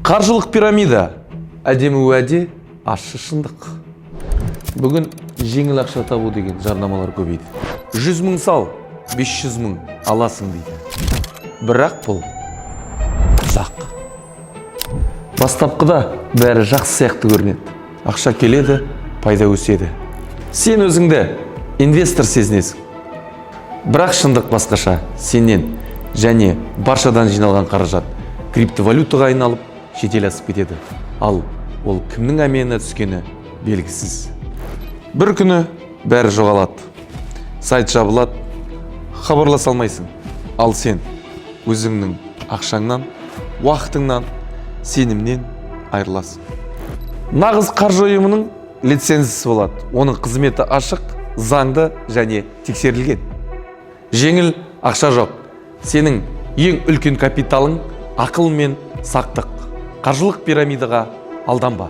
Қаржылық пирамида: әдемі уәде, ащы шындық. Бүгін жеңіл ақша табу деген жарнамалар көбейді. 100 000 сал, 500 000 аласың дейді. Бірақ бұл тұзақ. Бастапқыда бәрі жақсы сияқты көрінеді. Ақша келеді, пайда өседі. Сен өзіңді инвестор сезінесің. Бірақ шындық басқаша. Сенен және баршадан жиналған қаражат криптовалютаға айналып, шетел асып кетеді. Ал ол кімнің әмиянына түскені белгісіз. Бір күні бәрі жоғалады. Сайт жабылады, хабарласа алмайсың. Ал сен өзіңнің ақшаңнан, уақытыңнан, сенімнен айырыласың. Нағыз қаржы ұйымының лицензиясы болады. Оның қызметі ашық, заңды және тексерілген. Жеңіл ақша жоқ. Сенің ең үлкен капиталың – ақыл мен сақтық. Қаржылық пирамидаға алданба.